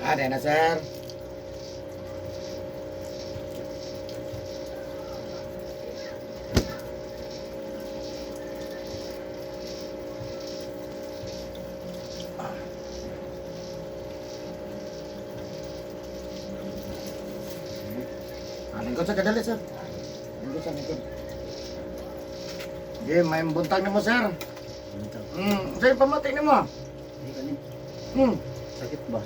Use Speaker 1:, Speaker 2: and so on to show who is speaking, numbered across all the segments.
Speaker 1: Ah, na, sir. Ah, lingkod sa kadali, sir. Lingkod sa lingkod. Sige, may buntag nimo, sir.
Speaker 2: Buntag.
Speaker 1: Sa'yo pamati nimo.
Speaker 2: Ay, kani. Sakit ba?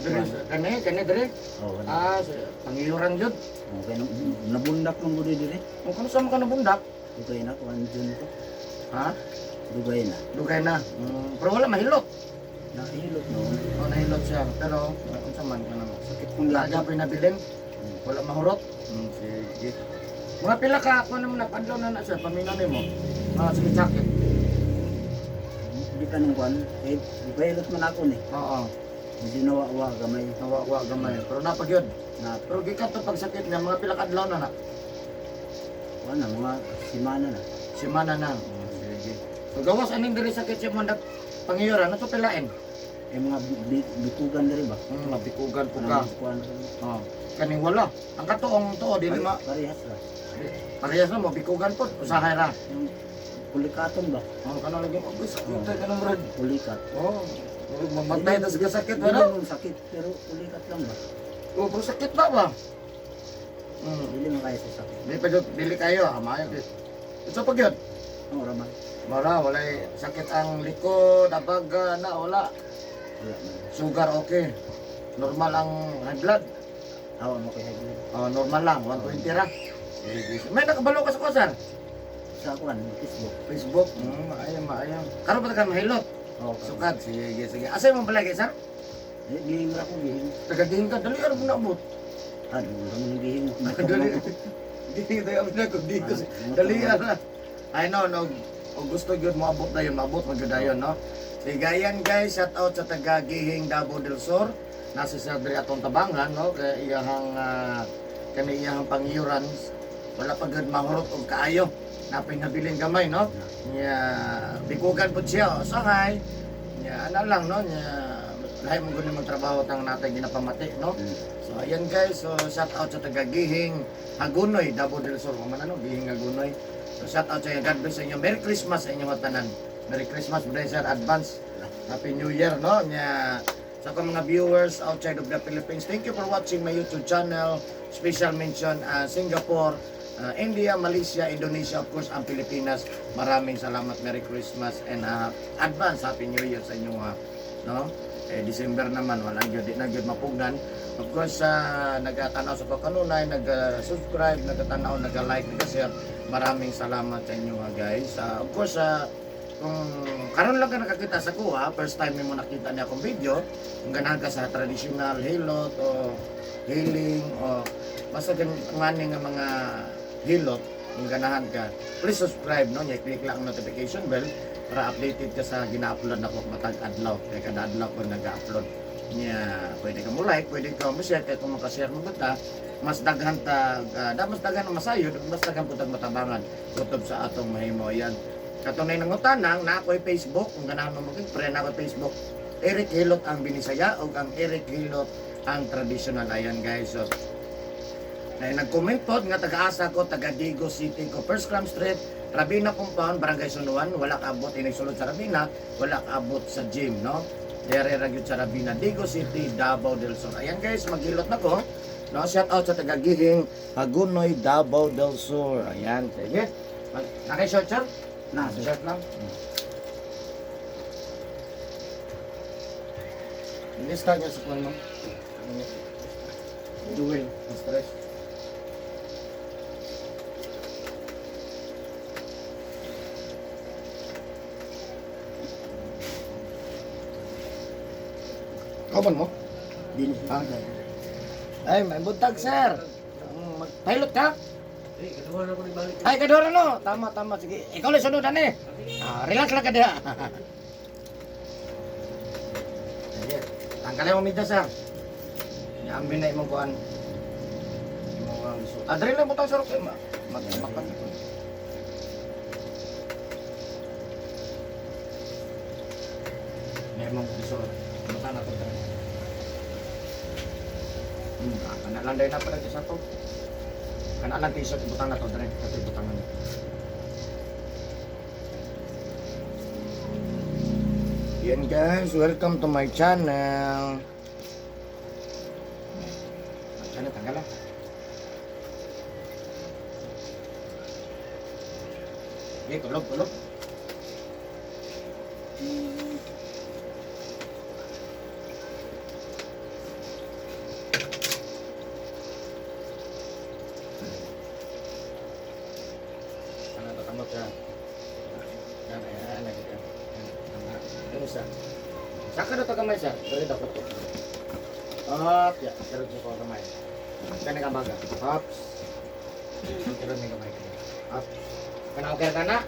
Speaker 1: Dere, kani, kani dere.
Speaker 2: Oh, wala.
Speaker 1: Ah, pangiyuran jud.
Speaker 2: Okay, nabundak man gud dire.
Speaker 1: Kung kano sa mga nabundak?
Speaker 2: Dugay na kuan dyan ko.
Speaker 1: Ha?
Speaker 2: Dugay na.
Speaker 1: Dugay na. Pero wala mahilot.
Speaker 2: Nakahilot no.
Speaker 1: Oh, nahilot siya. Pero unsa man kanang
Speaker 2: Sakit kong
Speaker 1: wala
Speaker 2: lagi.
Speaker 1: gyapon nabilin. Wala mahurot. Sige. Mga pila ka ako naman napadlaw na na siya paminaw nimo. Ah, sige sakit.
Speaker 2: Di ka nung kuan. Eh, gipahilot man ako ni.
Speaker 1: Oo.
Speaker 2: Medyo nawawa gamay.
Speaker 1: Nawawa gamay. Pero napagyod.
Speaker 2: Na
Speaker 1: Pero gikan to pagsakit niya mga pila ka adlaw na na.
Speaker 2: kuan na mga simana na.
Speaker 1: Simana na. Sige. So gawas aning diri sakit siya mo pangiyuran ano to pilain?
Speaker 2: Eh mga bitugan diri ba?
Speaker 1: Mabikugan po ka.
Speaker 2: Kanang kuan.
Speaker 1: Oh. Kaning wala. Ang katuong tuo dili ma
Speaker 2: Parehas ra.
Speaker 1: parehas na mabikugan po. Usahay ra.
Speaker 2: Yung pulikaton ba?
Speaker 1: Oh, kana lagi mo sakit ka kanang rad.
Speaker 2: Pulikat.
Speaker 1: Oh, mamatay tas sakit
Speaker 2: Dili
Speaker 1: ba?
Speaker 2: man sakit pero pulikat lang ba?
Speaker 1: Oh, pero sakit na ba?
Speaker 2: Dili man kaya sa sakit.
Speaker 1: Di pa jud dili kayo, ha, maayo gyud. Unsa pa gyud?
Speaker 2: Ang ora man.
Speaker 1: Mara, walay sakit ang likod, abaga na wala.
Speaker 2: Wala man.
Speaker 1: Sugar okay. Normal ang high blood.
Speaker 2: Awa mo kay high blood.
Speaker 1: Oh, normal lang, 120 ra. May nakabalo ka sa kuwan, sir?
Speaker 2: Sa kuan Facebook.
Speaker 1: Facebook. Maayo, maayo. Karon pa ta ka mahilot.
Speaker 2: Oh,
Speaker 1: Sukad, sige, sige. Asa imong balay, sir?
Speaker 2: Eh, gihing ra ko gihing.
Speaker 1: Taga-gihing ka, dali ra mo naabot.
Speaker 2: Ah, ra mo gihing.
Speaker 1: Dali. Gihing tayo na ko dito. Dali ra. Ay no, no. O gusto gyud moabot dayon, maabot man gyud dayon, no. Sige, ayan guys, shout out sa taga Gihing Davao del Sur. Nasa sa diri atong tabangan, no, kay iyahang kani iyahang pangiyuran wala pa gyud mahurot og kaayo. Napay nabilin gamay, no. Nya bikugan pud siya, usahay. Nya ana lang, no, nya lahi mo gud magtrabaho tang natay ginapamati, no. So ayan guys, so shout out sa taga Gihing Hagunoy, Davao del Sur. Man ano, Gihing Hagunoy. So shout out sa inyo. God bless sa inyo. Merry Christmas sa inyo mga tanan. Merry Christmas, brother sir, advance. Happy New Year, no? Nya sa akong mga viewers outside of the Philippines, thank you for watching my YouTube channel. Special mention Singapore, India, Malaysia, Indonesia, of course, ang Pilipinas. Maraming salamat. Merry Christmas and advance Happy New Year sa inyo, no? Eh, December naman, wala gyud, di na gyud mapugnan. Of course, sa nagatanaw sa kanunay, nag-subscribe, nagatanaw, nag-like, nag-share. Maraming salamat sa inyo ha, guys. Of course, kung karon lang ka nakakita sa kuha, first time mo nakita niya akong video, kung ganahan ka sa traditional hilot o healing o basta ngani nga mga hilot, kung ganahan ka, please subscribe, no? Nya click lang ang notification bell para updated ka sa gina-upload nako matag adlaw. Kay kada adlaw ko nag-upload. Nya pwede ka mo like, pwede ka mo share, kay kung maka-share mo ta, mas daghan ta mas daghan ang masayod, mas daghan pud tag matabangan kutob sa atong mahimo. Ayan. Katunay ng utanang, na ako'y Facebook, kung ganahan mo maging friend, na ako'y Facebook. Eric Hilot ang Binisaya o ang Eric Hilot ang traditional. Ayan guys. So, na nag-comment po nga taga-asa ko, taga Digo City ko, First Cram Street, Rabina Compound, Barangay Sunuan, wala kaabot inigsulod sa Rabina, wala kaabot sa gym, no? Dere ra gyud sa Rabina, Digo City, Davao del Sur. Ayan guys, maghilot na ko. No, shout out sa taga Gihing, Hagunoy, Davao del Sur. Ayan, sige. Naka-short, sir?
Speaker 2: Na,
Speaker 1: Short lang. Ilista niya sa kuwan mo. Duel, stress. Open mo?
Speaker 2: Dili.
Speaker 1: Ah. Ay, may buntag, sir. Mag-pilot ka?
Speaker 3: Eh, kaduha na ko ni balik.
Speaker 1: Ay, kadora no. Tama, tama. Sige, ikaw lang sunod, ani. Ah, relax lang ka diha. Sige. Tanggalin mo medyo, sir. Niambi na imong kuan. Imong kuan gusto. Ah, dali lang butang sarok. Ma makan ito. Na imong gusto. Butang na to. Kana lang dahil na pala sa to. Kana lang t-shirt ibutang na to dre. Kato ibutang na. Yan guys, welcome to my channel. Ang channel, tanggal lang. Okay, tulog, tulog. Ano, tatamot siya. Yan, ayan, ayan, ayan, ayan. Ayan, ayan, isa. Saka na to kamay, sir. Dali dapat to. Up, ya. Karot sa ko kamay. Kani ka baga. Ups. Karot may kamay ka. Ups. Kana okay ka na?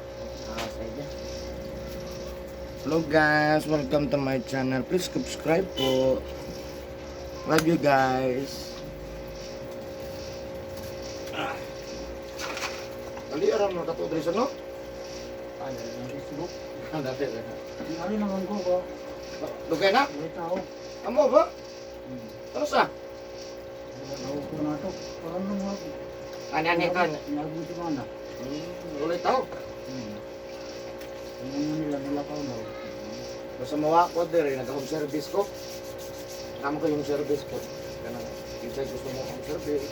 Speaker 1: Ah, sige. Hello guys, welcome to my channel. Please subscribe po. Love you guys. Ah. Dali aram mo kato diri sa no?
Speaker 2: Ay, ang Facebook.
Speaker 1: Ah, dati.
Speaker 2: Ang ano naman ko ko.
Speaker 1: Dugay na?
Speaker 2: Ulit tao.
Speaker 1: Amo ba? Ano sa?
Speaker 2: Ako ko na to. Parang nung ako.
Speaker 1: Ani-ani ka.
Speaker 2: Nagong si Mana.
Speaker 1: Ulit tao.
Speaker 2: Ano nila nilakaw na.
Speaker 1: Basta mawa ko dire, nag-home service ko. Tama ko yung service ko. Ganun. Minsan gusto mo home service.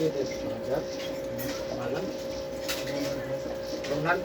Speaker 1: Dito, dito, sir. Pangalan? Ronald?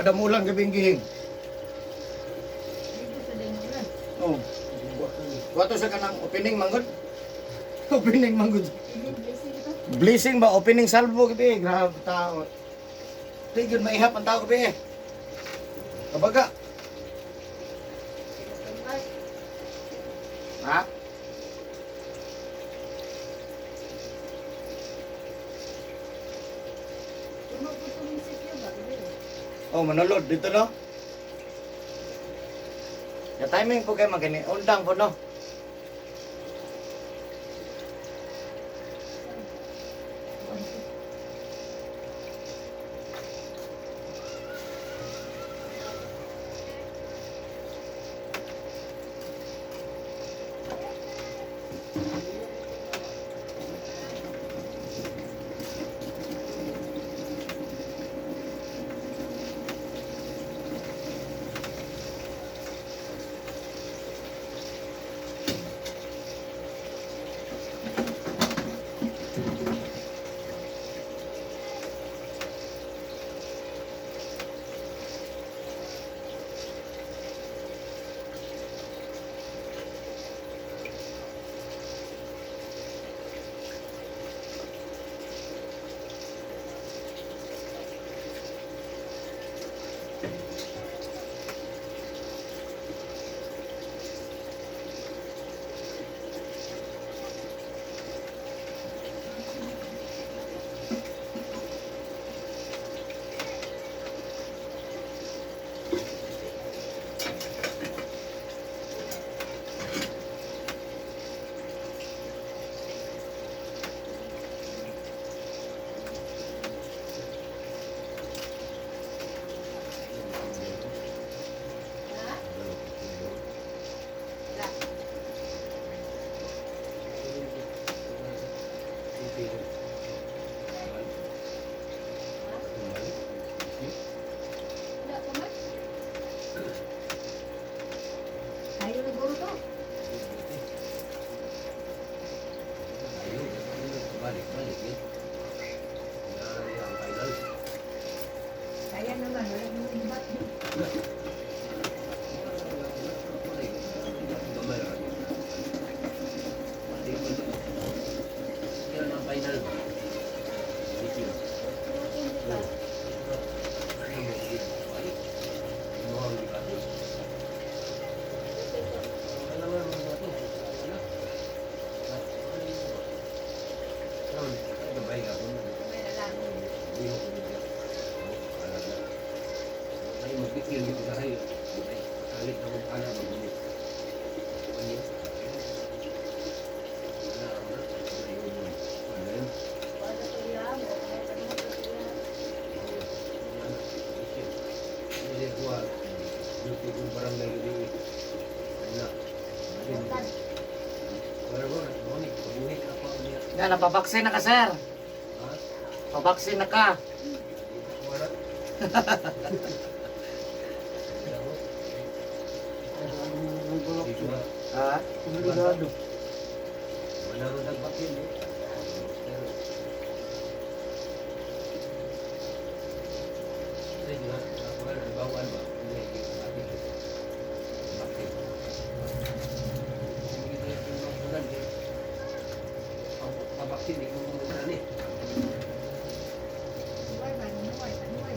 Speaker 1: Madamulan gabi ang gihing.
Speaker 4: Dito sa Daynulan.
Speaker 1: Oh. Wato sa kanang opening manggod. Opening manggod.
Speaker 4: Hindi, blessing ito.
Speaker 1: Blessing ba opening salvo gabi? Grabe tao. Tigil maihap ang tao gabi eh. Kabaga. Ha?
Speaker 4: Puno po itong sikyo ba?
Speaker 1: Oh, manulod dito no. Ya timing po kay magani. Undang po no.
Speaker 4: Wala pa man. Ayaw na guro to.
Speaker 3: Balik, balik eh. Ang final.
Speaker 4: Kaya naman, wala naman ibat.
Speaker 3: Ay, magpikil yung isa kayo. Kalit na kung alam, magulit. Ano yun?
Speaker 4: Wala to iya, wala to iya.
Speaker 1: Yan, napabaksin na ka, sir. Pabaksin na ka. Ha?
Speaker 2: Obligado.
Speaker 3: Pabaksin, di ko muna ni.
Speaker 4: Nuway ba? Nuway, nuway.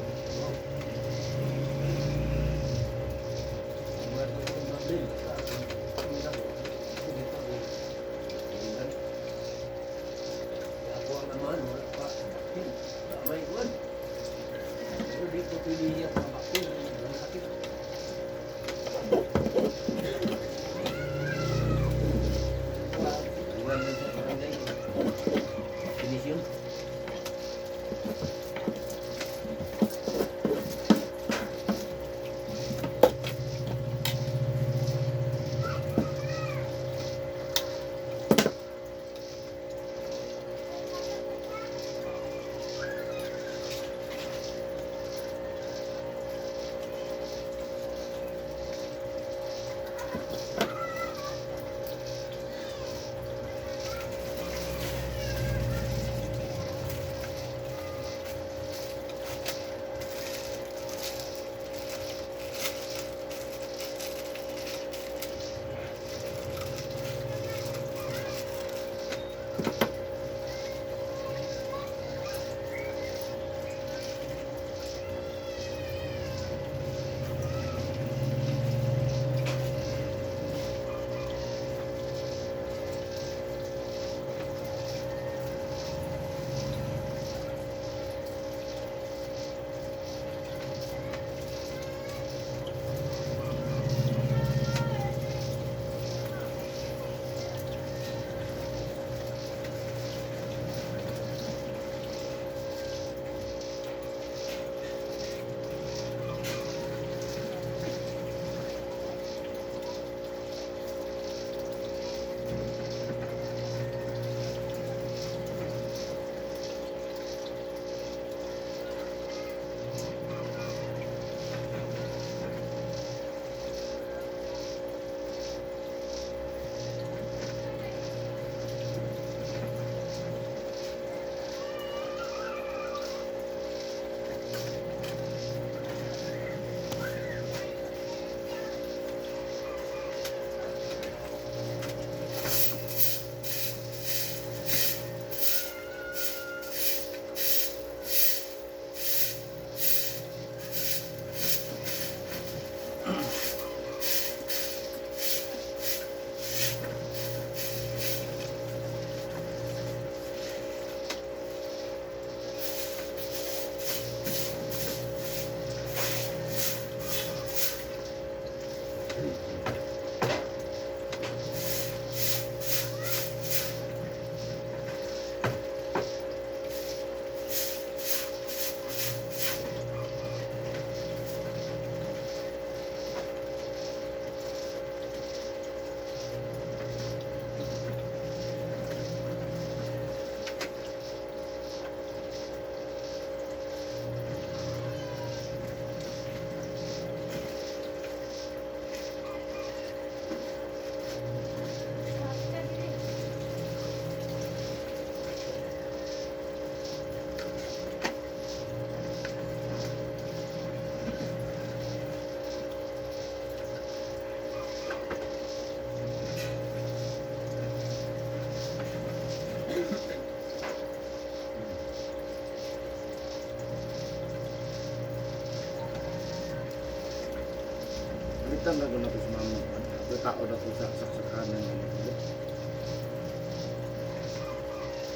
Speaker 1: Palitan ra ko na to sa mama. Ato tao na to sa saksakanan nga nagbuot.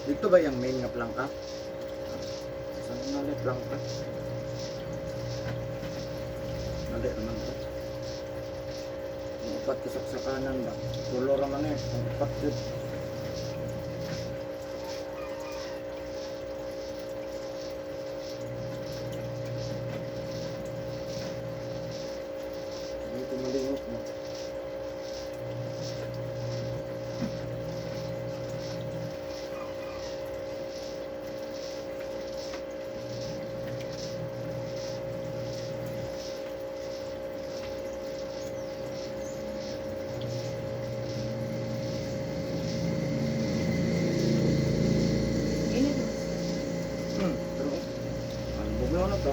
Speaker 1: Dito ba yung main nga plangka? Saan na ulit plangka? Nali naman to. Ang upat kasaksakanan ba? Tulo ra man eh. Ang upat yun. Hindi ko malingot mo.
Speaker 4: Ini to.
Speaker 1: Pero, ano bugnaw na to?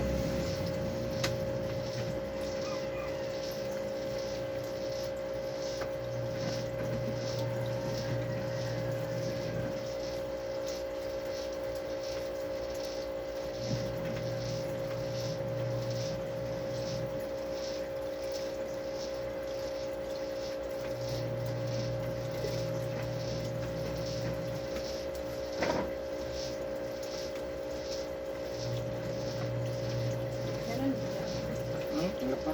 Speaker 4: Meron.
Speaker 1: Wala pa.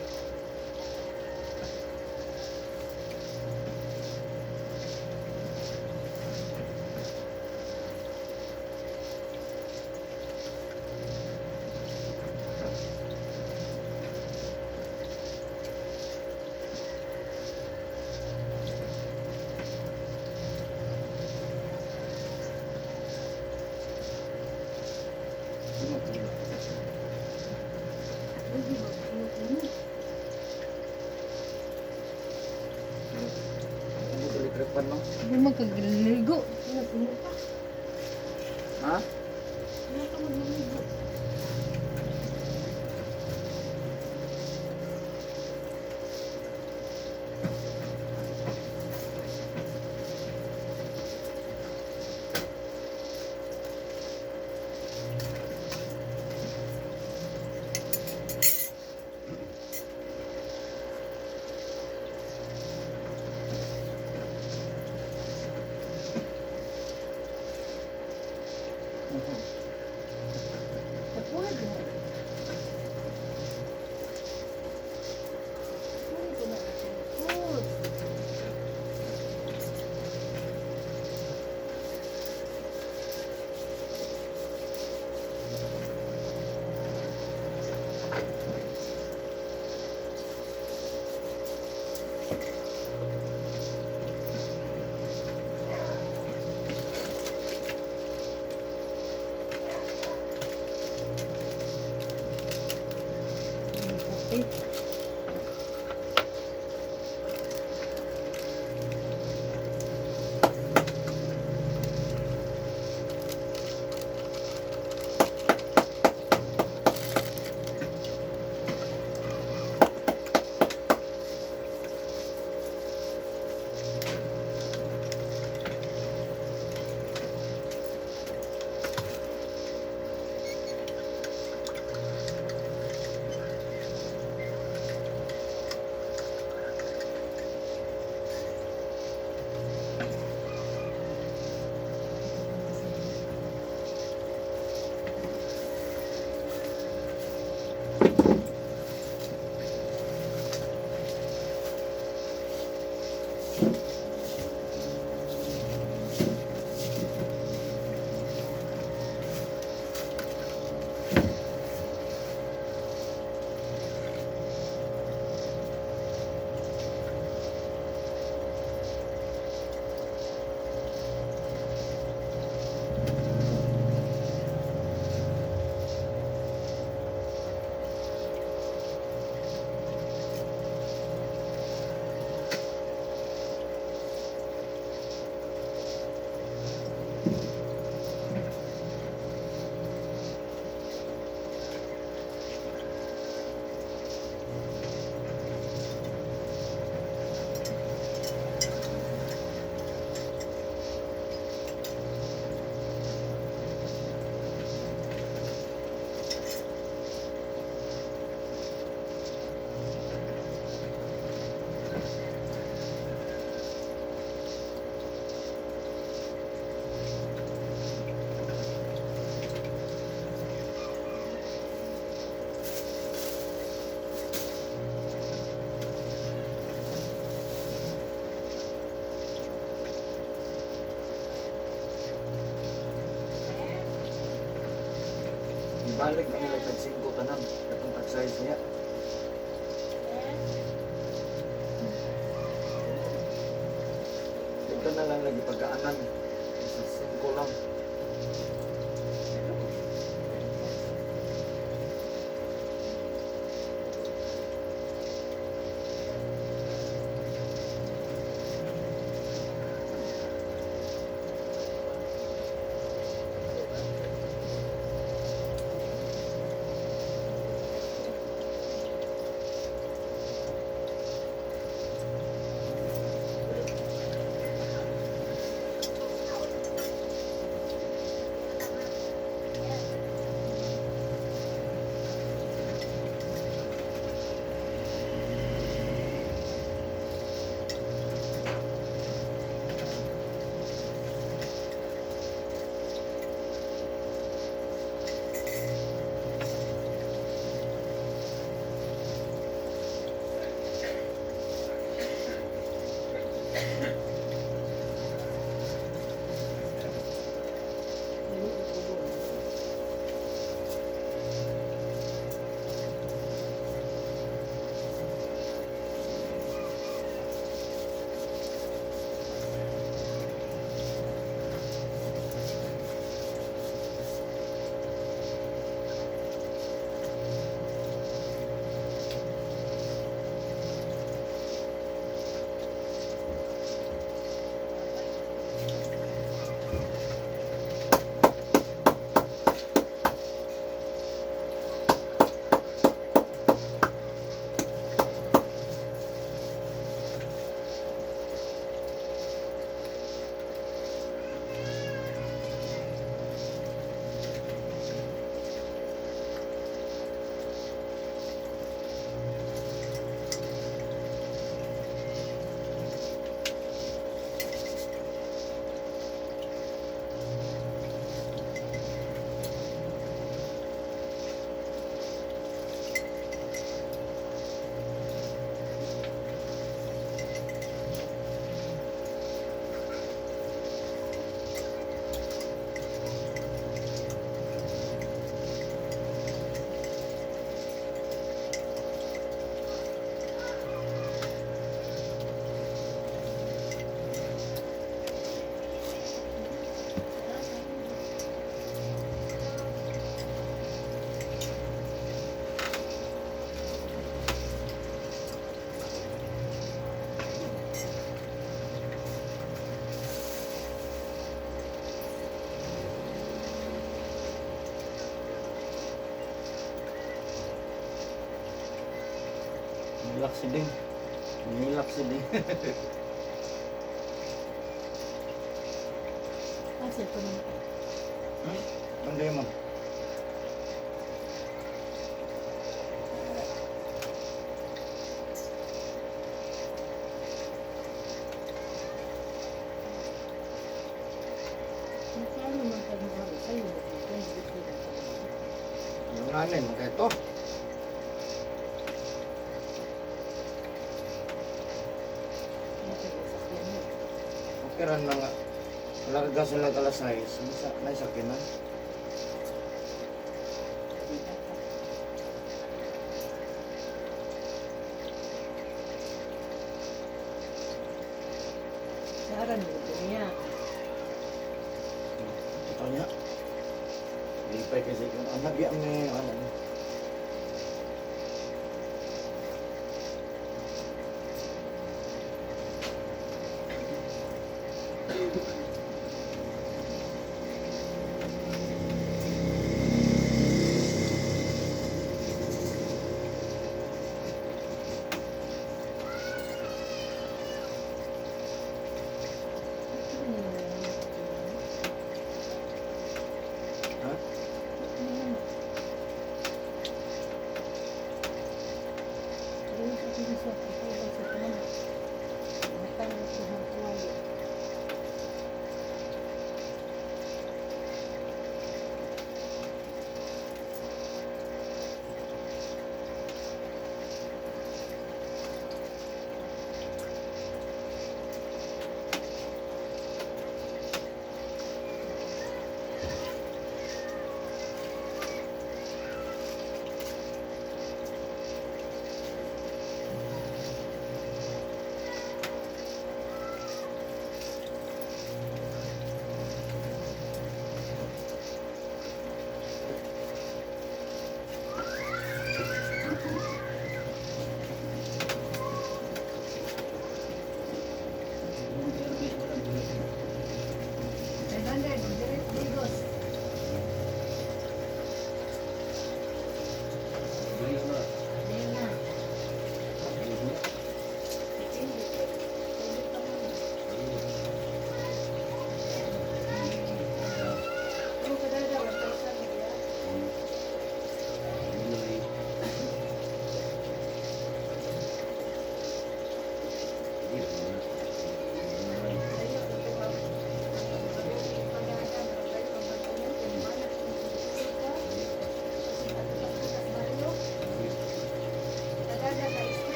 Speaker 1: Ano to?
Speaker 4: Uy, di ba? Ano, ano?
Speaker 1: Ano tuloy trepan no?
Speaker 4: Hindi magkagligo. Ano, ano pa?
Speaker 1: Ha?
Speaker 4: Ano ka magligo?
Speaker 1: Balik kami lang tag 5 tanan. Katong tag size niya. Ito na lang lagi pagkaanan. Sa 5 lang.
Speaker 4: Dali ko.
Speaker 1: Nilak si Ding. Nilak si Ding.
Speaker 4: Ah, cellphone mo.
Speaker 1: Ang mo.
Speaker 4: Magkano man pag mga sa'yo, hindi ko na.
Speaker 1: Yung nanin, magka ito.
Speaker 4: Sasakyan mo.
Speaker 1: Okay ran mga larga sila alas 6. Bisa na sakinan.
Speaker 4: Saran mo ito niya.
Speaker 1: Ito niya. Lipay kasi kung anak yan ni ano ni. Ha?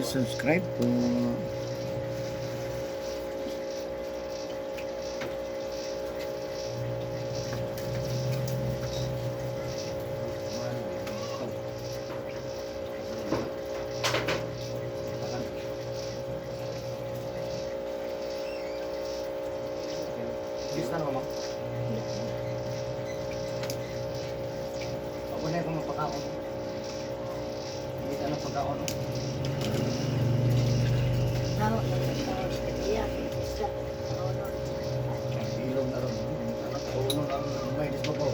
Speaker 1: Subscribe po. Bis na naman. Ako na yung mapakaon. Hindi ka na pagkaon. Oh.
Speaker 4: Tao, tao, iya, isda. Tao, no.
Speaker 1: Ilog na ron. Anak, ulo na ron. May dis ba?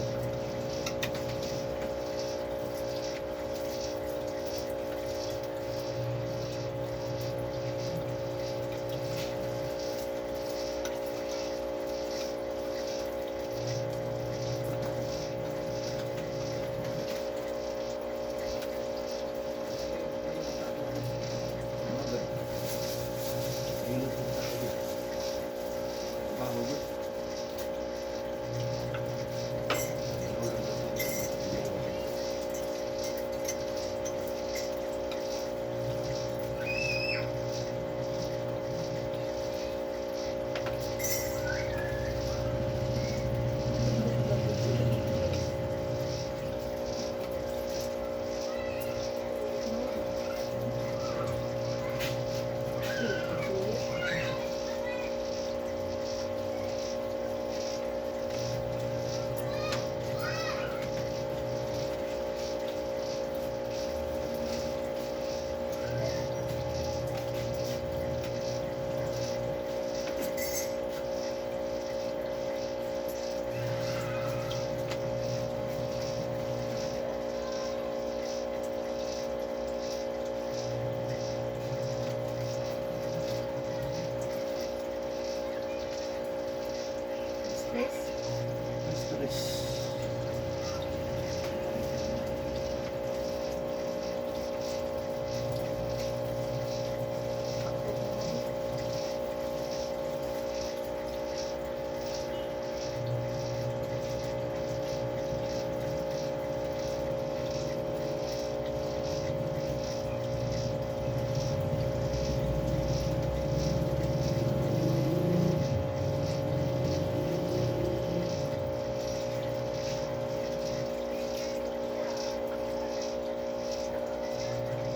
Speaker 4: Stress.
Speaker 1: Stress.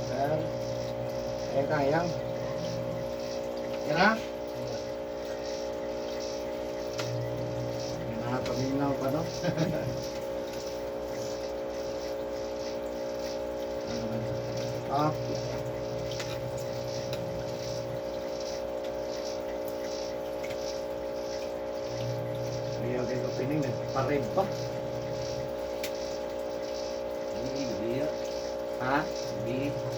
Speaker 1: Sir, ayun ka, yang. Yan na? Nakakaminaw pa, no? Ano ba? Up. Ayaw kayo opening, nagparib pa. Ha?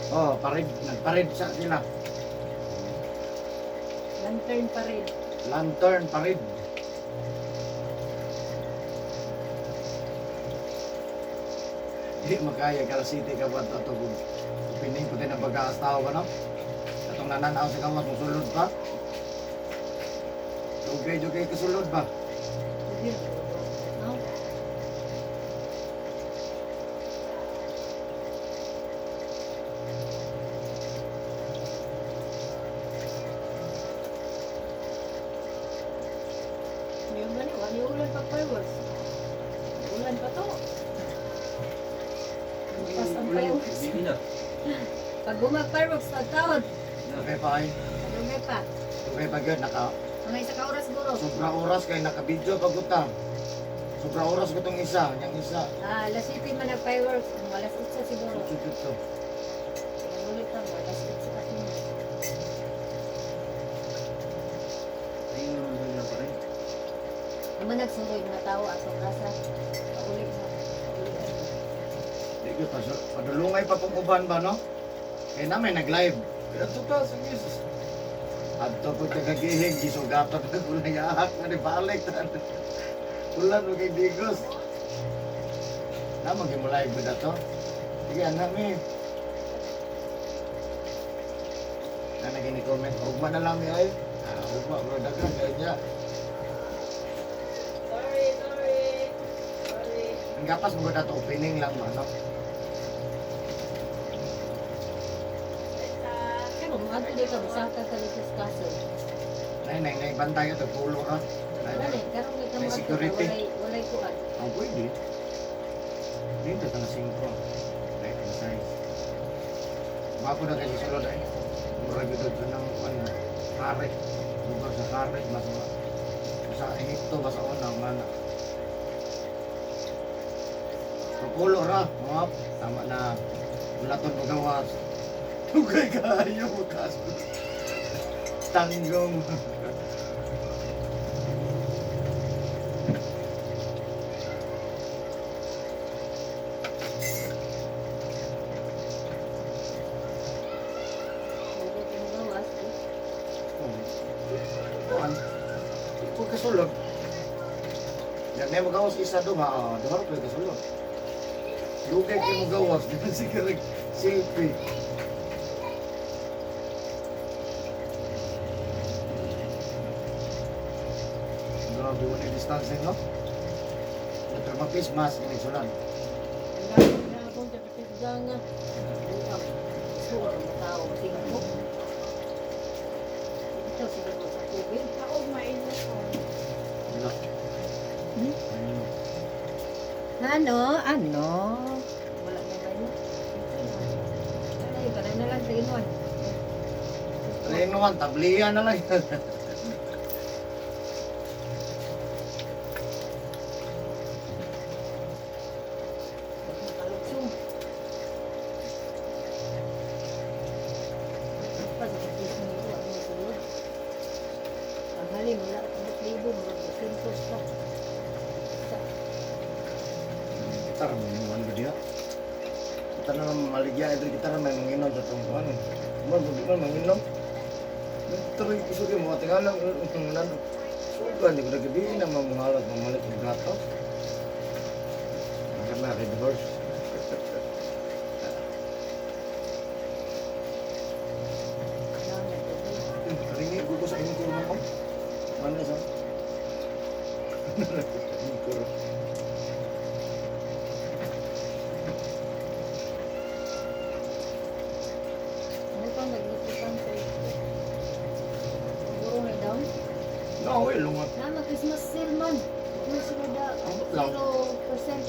Speaker 1: Oh, parib, nagparib sa sila.
Speaker 4: Lantern pa rin.
Speaker 1: Lantern parib. Di makaya kala city ka ba ato kung opening puti ng pagkaastawa ba, no? Atong nananaw sa kawas musulod pa. Dugay dugay kasulod ba?
Speaker 4: Hindi na, no? Yung gani, wala ulan pa fireworks. Ulan pa to. Bukas ang fireworks.
Speaker 3: Hindi na.
Speaker 4: Pag bumag fireworks, taon.
Speaker 1: Dugay pa ay.
Speaker 4: Dugay pa.
Speaker 1: Dugay pa gyud naka
Speaker 4: Mga isa ka oras siguro.
Speaker 1: sobra oras kay naka-video pa gud ta. Sobra oras ko tong isa, yang isa.
Speaker 4: Ah, alas 7 man ang fireworks. Mga alas 8 siguro.
Speaker 1: Sud to.
Speaker 4: Ulit pa mo, alas 8 kasi.
Speaker 3: Ayun naman lang pa rin.
Speaker 4: Naman nagsuroy mga tao atong rasa. Pauli na. Pauli na.
Speaker 1: Di gyud pa padulungay pa pong uban ba, no? Kay na may nag-live. Pero to ta sige sus. Adto po tagagihing gisugatan pa ko na yaak na ni balik ta. Ulan og kay digos. Na mo mo live gud ato. Sige ana mi. Na nagini comment ugma na lang mi ay. Ah, ugma bro daghan kay niya.
Speaker 4: Sorry, sorry. Sorry.
Speaker 1: Ang gapas mo gud ato opening lang ba, no?
Speaker 4: Kano? Kung adto di ka musaka ka dito sa castle.
Speaker 1: Nay, nay, nay, bantay ito, pulo ra. Nay,
Speaker 4: Wala, karon kay ka
Speaker 1: May
Speaker 4: mo adto,
Speaker 1: security.
Speaker 4: walay kuan.
Speaker 1: Ang pwede. Dito ito na singko. Right in size. Bako na kayo sulod ay. Murag ito sa nang kuan hare. Lugar sa hare basta sa Ehipto ba sa una nga na. Pulo ra, mga tama na wala tong magawas. Tugay kayo bukas. Tanggong.
Speaker 4: Dugay kay mo gawas. Eh.
Speaker 1: Kuan. Di ko kasulod. Yan may magawas isa duha, oh, duha ko kasulod. Dugay kay magawas sige silpi. Grabe wala distancing, no? Pero mag-face mask ini sulan.
Speaker 4: Ang dami na akong nga. Buang. Suot ang tao singko. Ito siguro sa tubig.
Speaker 5: Ako, mainit ko.
Speaker 1: Wala.
Speaker 4: Hmm?
Speaker 1: Ayun.
Speaker 4: Ano? Ano? Wala na ba yun? Wala yun, kanay na lang sa inuan.
Speaker 1: Reno tabliya na lang.
Speaker 4: Kaluksong. Pa sa kapismo nito, wala mo sulod. Ang halin, wala ka na libo, murag 200 pa. Sa
Speaker 1: Kita ra mo yung ba diya? Kita na lang maligya ito kita ra may manginom sa tong kuan. Mo di man manginom. Pero isugi mo tingala nan. Suga ni ko gabi na mamuhalat mamalit ng gato. Ang na red horse. Ringi ko sa inyong kurma ko. Mana sa? Inyong
Speaker 4: Ano pa naglutukan sa ito? Siguro na down.
Speaker 1: No, eh, lungot.
Speaker 4: Na, mag-Christmas sale man. Huwag sila da.
Speaker 1: Ambot lang.
Speaker 4: 0%.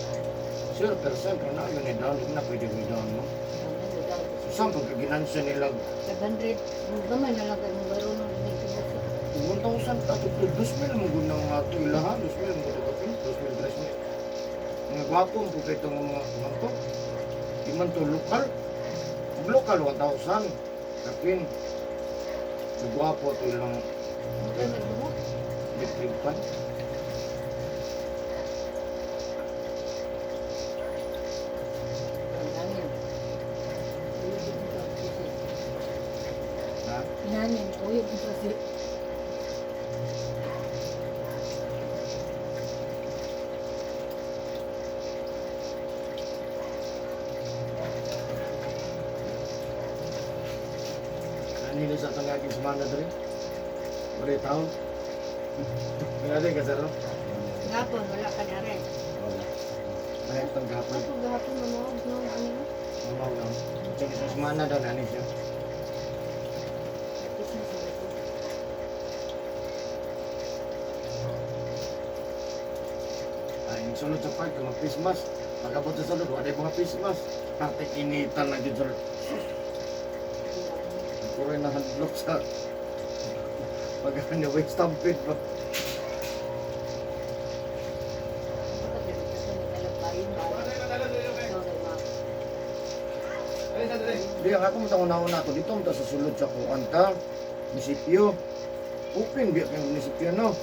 Speaker 1: 0% na yun eh, down. Hindi na pwede ko down mo. Saan pagkaginansya nila?
Speaker 4: 500. Gamay na lang kayo baro nung nagtibok.
Speaker 1: 1,000 ato to 2,000 mo gud nang ato ilaha, 2,000 mo gud kapin, 2,000, 3,000. Mga gwapo mo kay itong mga mga to. Di man to lokal. Kung lokal 1,000 kapin. Ang gwapo to ilang
Speaker 4: Ano nagbuhok?
Speaker 1: electric fan.
Speaker 4: Ang hangin. Uyog yung kasi.
Speaker 1: Ha?
Speaker 4: Hangin, uyog yung kasi.
Speaker 1: Ano sa atong aging semana diri? Wala taon. Wala ka sir.
Speaker 4: Gapon, wala ka na rin.
Speaker 1: Wala. Ay, itong gapon.
Speaker 4: Ako gapon, mamawag no, ano?
Speaker 1: Mamaw na. Sige, sa semana daw na siya.
Speaker 4: Christmas na ito.
Speaker 1: Ay, yung sulod sa park, mag Christmas. Pagabot sa sulod, wala yung mga Christmas. Parte initan na dyan sulod. Puro yung nahadlok sa pag ano, may stampede ba?
Speaker 4: Bakit ganun ka may talagbayin ba? Sorry, ma.
Speaker 1: Hindi, ang ako mong una-una to. Dito mo ta sa sulod sa kuan ta. Munisipyo. Open, biya kayong munisipyo, no?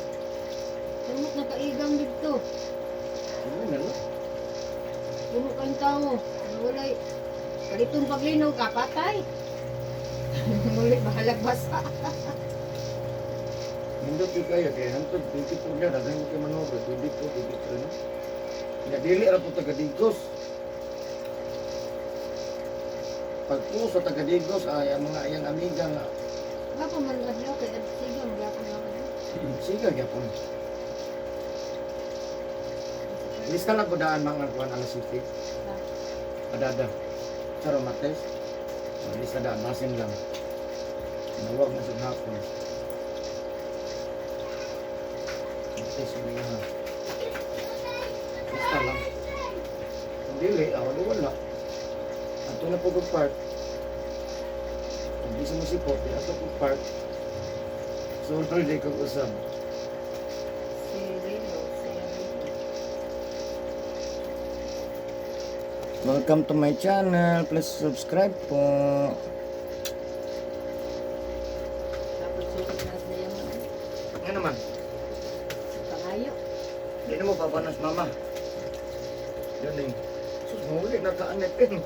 Speaker 4: Tumot na kaigang dito.
Speaker 1: Sige na lang.
Speaker 4: Puno kayong tao. Walay. Kalitong paglinaw ka, patay. Muli, bahalag basa.
Speaker 1: Hindot yun kayo, kaya hantod, 24 na, daghan mo kayo manobra, 24, 23, no? Kaya dili ra po taga-Digos. Pag po sa taga-Digos, ay ang mga iyang amiga nga,
Speaker 4: Gapon man adlaw kay sige, gapon na ako.
Speaker 1: siga gyapon. Lista lang ko daan mga kuan alas city. Padada. Sa Romates. Lista daan, masin lang. Nawag na sa hapon. Matis mo na. Basta lang. Kung dili, ako di wala. Ato na po kong park. Kung di sa mo sipot, di ato kong park. So, di kong usab.
Speaker 4: Si Lilo, si Lilo.
Speaker 1: Welcome to my channel. Please subscribe po.
Speaker 4: Tapos sukot na sa iyo.
Speaker 1: Nga naman,
Speaker 4: Pangayo.
Speaker 1: di na mo papanas mama. Yun eh. Sus, mahuli na kaanipin.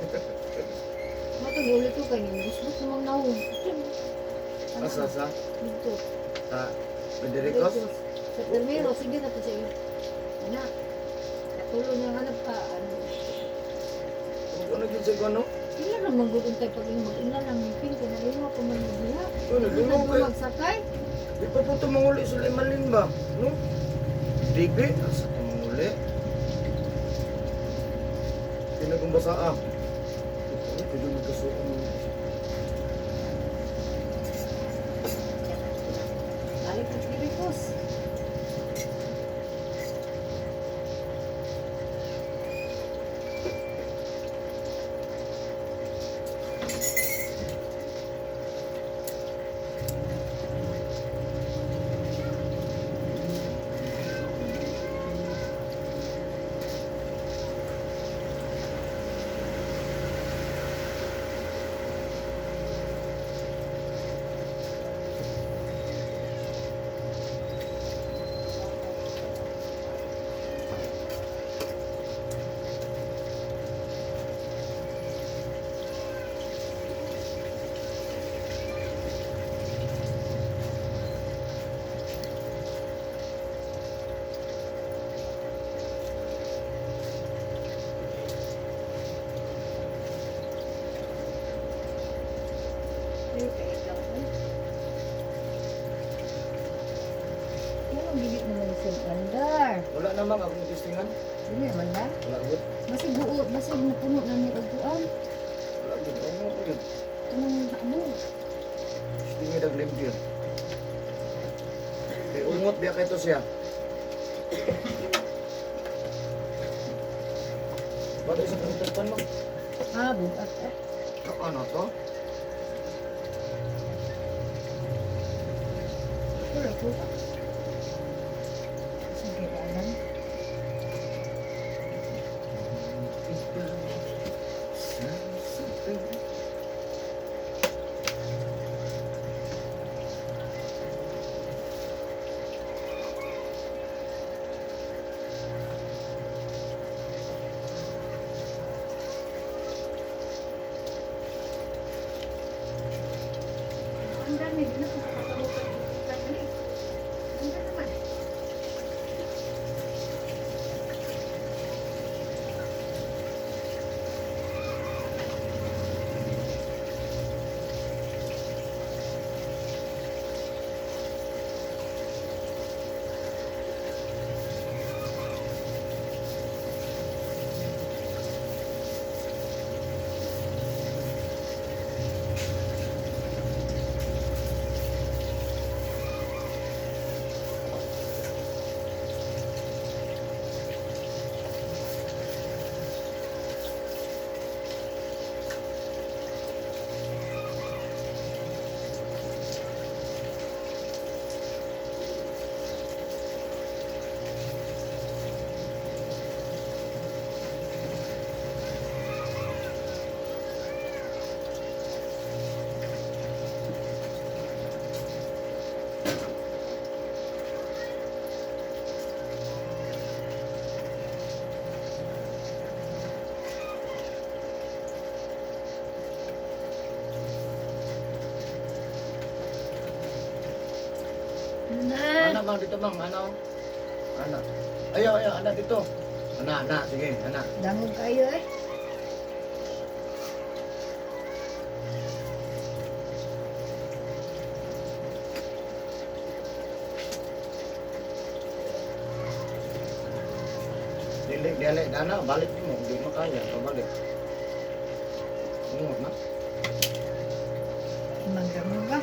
Speaker 4: Matag ulit ko kay busbos namang nahong.
Speaker 1: Asa sa?
Speaker 4: Dito.
Speaker 1: Sa Federicos?
Speaker 4: Sa Termero, sige na to sa iyo. Ana. Katulo niya hanap pa. Ano?
Speaker 1: Ano yun sa ano?
Speaker 4: Ila lang manggod untay pag imong mag-ila lang ngipin kay nalima ko man magdiha.
Speaker 1: Yun,
Speaker 4: Ano
Speaker 1: naglulo kayo.
Speaker 4: magsakay?
Speaker 1: Di pa po ito manguli sa limalin ba? No? Dibi, asa ito manguli? Pinagong basa ah. Ito, pwede magkasuon.
Speaker 4: Balik ka Pirikos. Ay, kay ikaw, ay. Ano, dili naman siya andar.
Speaker 1: Wala namang akong testingan.
Speaker 4: Dili naman na.
Speaker 1: Wala good.
Speaker 4: Masig buo, masig napuno na ni uguan.
Speaker 1: Wala good. Ako nga po yun.
Speaker 4: Anong ano?
Speaker 1: Hindi nga daglimpyo. Kay ungot biya kay to siya. Ba't isa kang pan mo?
Speaker 4: Ah, bugat eh.
Speaker 1: Ano to?
Speaker 4: Wala ko ba? Sige, alam. Ang dami, di na kung kakatamutan ng family. Ang dami naman. Na.
Speaker 1: Ana mang dito mang ano? Ana. Ayaw ayaw ana dito. Ana ana sige ana.
Speaker 4: Dangog kayo eh.
Speaker 1: Dili dili dana balik mo hindi makaya pabalik. Ungot na.
Speaker 4: Magdamag ba?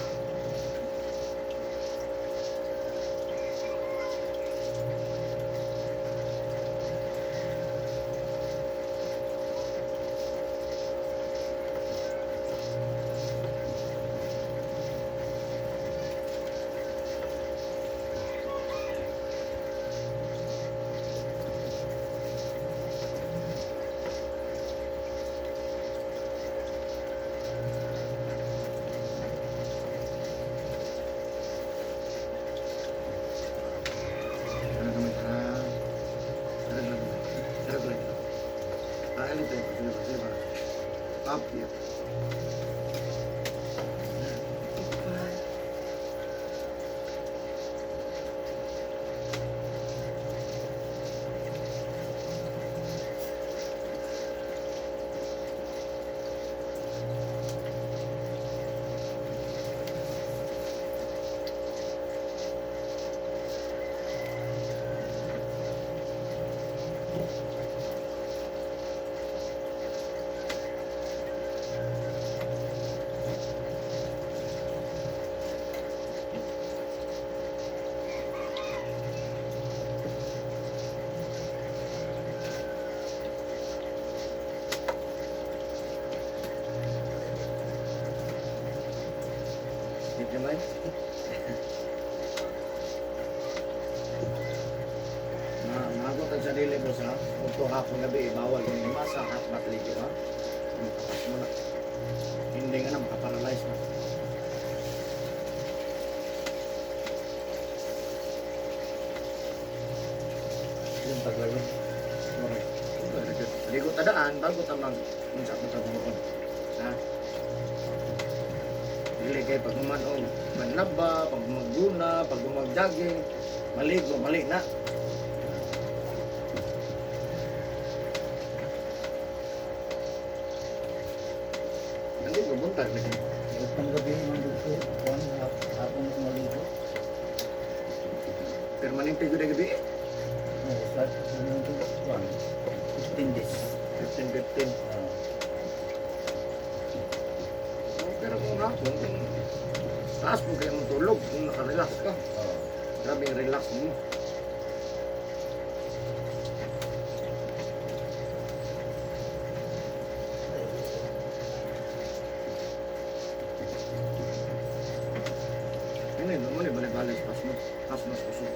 Speaker 1: Ah, ito ito. Sige ba, sige ba. Up here. Dito naman. Na nagot ang sarili ko sa udto hapon gabi bawal yung masa hot bath ligo ha. Makapas mo na. Hindi nga na makaparalyze na.
Speaker 2: Yung paglagot.
Speaker 1: Correct. Ligo tadaan bago ta mag unsa pa sa buon. Ha? Dili kay pag human og manlaba, pag magguna, pag mag-jogging, maligo, mali na. Hindi ko buntag lagi.
Speaker 2: Yung gabi, man dito, kuan, hapon ako maligo.
Speaker 1: Permanente gyud ang gabi eh.
Speaker 2: Oo, sa yung kuan, 15 days.
Speaker 1: 15 15.
Speaker 2: Oo.
Speaker 1: Oh, pero kung hapon, kung taas mo kayo mong tulog kung nakarelax ka.
Speaker 2: Oo.
Speaker 1: Grabe yung relax mo. Ano yun, mo ni balay-balay sa pasmo. Pasmo sa kusog.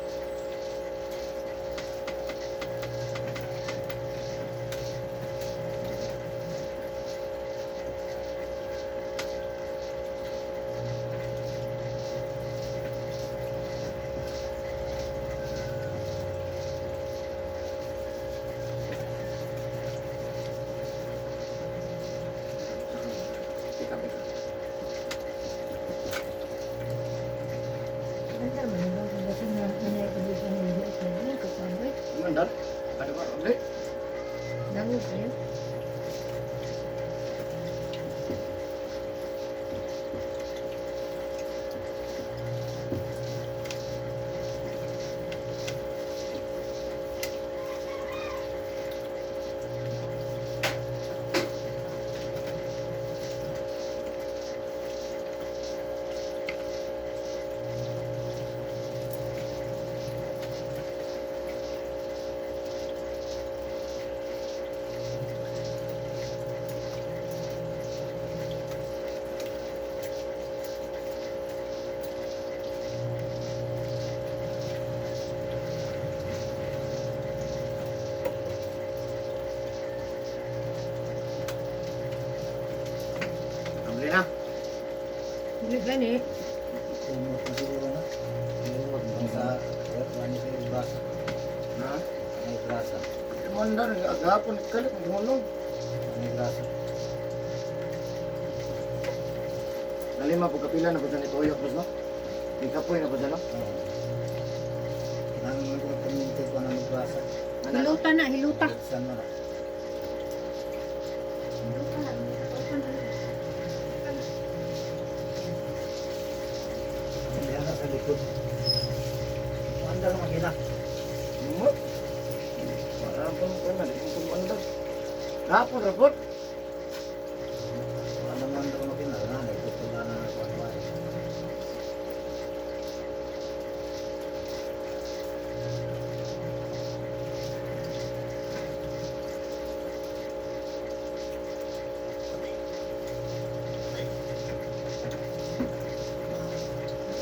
Speaker 1: Pika, pika.
Speaker 4: Andar man ba kung kasi na nanay ko dito ang ligo at naging kapaboy.
Speaker 1: Mandar? Ano ba? Hindi.
Speaker 4: Dangog kayo.
Speaker 1: Kamli na.
Speaker 4: Hindi gani.
Speaker 2: Kumot na siguro na.
Speaker 1: Mumot
Speaker 2: Ang sa, kuan sa brasa.
Speaker 1: Ha?
Speaker 2: May brasa.
Speaker 1: Mandar, agapon, kalit, maghulog.
Speaker 2: May brasa.
Speaker 1: Nalima po kapila na po dyan ito uyok, boss, no? Di kapoy na po dyan, no?
Speaker 2: Oo. Kailangan mo ko permanente ko na magbrasa.
Speaker 1: Ano?
Speaker 4: Hiluta na, hiluta.
Speaker 2: Saan mo na?
Speaker 4: Hiluta na, hiluta na.
Speaker 2: Hindi na sa likod. Andar makina.
Speaker 1: Mumot. Parang po mo na, di mo kumandar. Kapon, rapot.
Speaker 2: Wala naman andar makina. Wala na, ito na na kuan wa.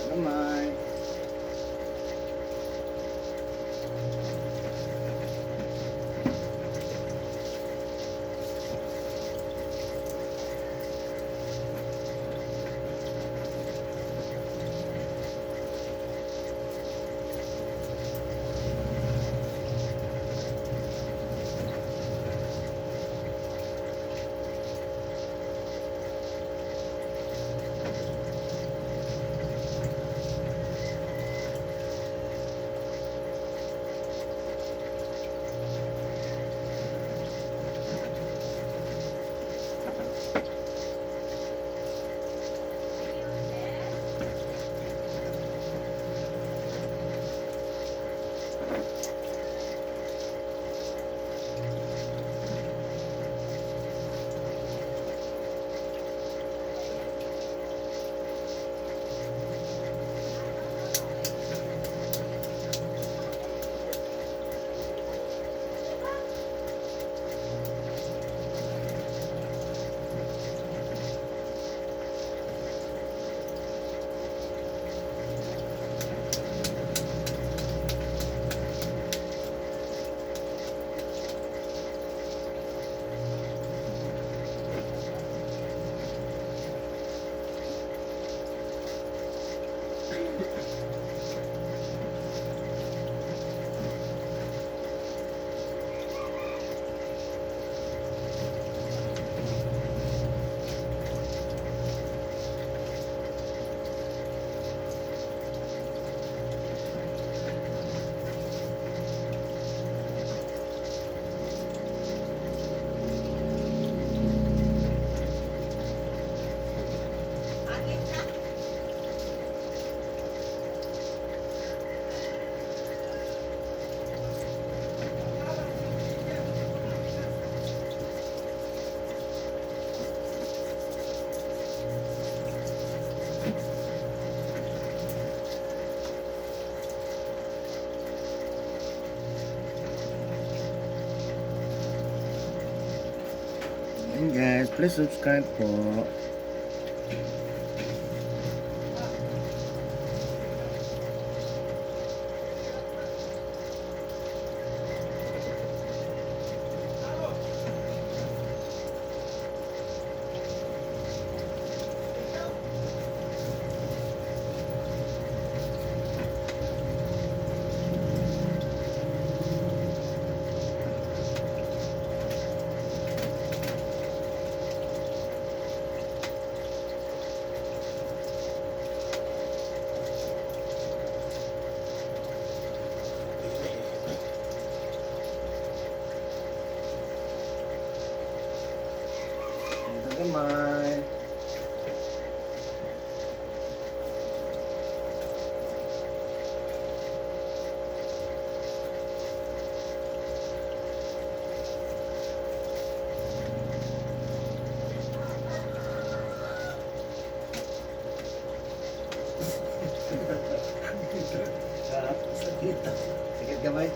Speaker 1: Gamay. And guys, please subscribe po. Ito gamay.
Speaker 2: Sakit.
Speaker 1: Sakit gamay.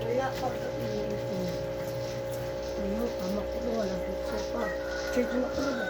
Speaker 4: Wala pa ka iniipon. Ayun, amak ko, walang pizza pa. Church na ko ba?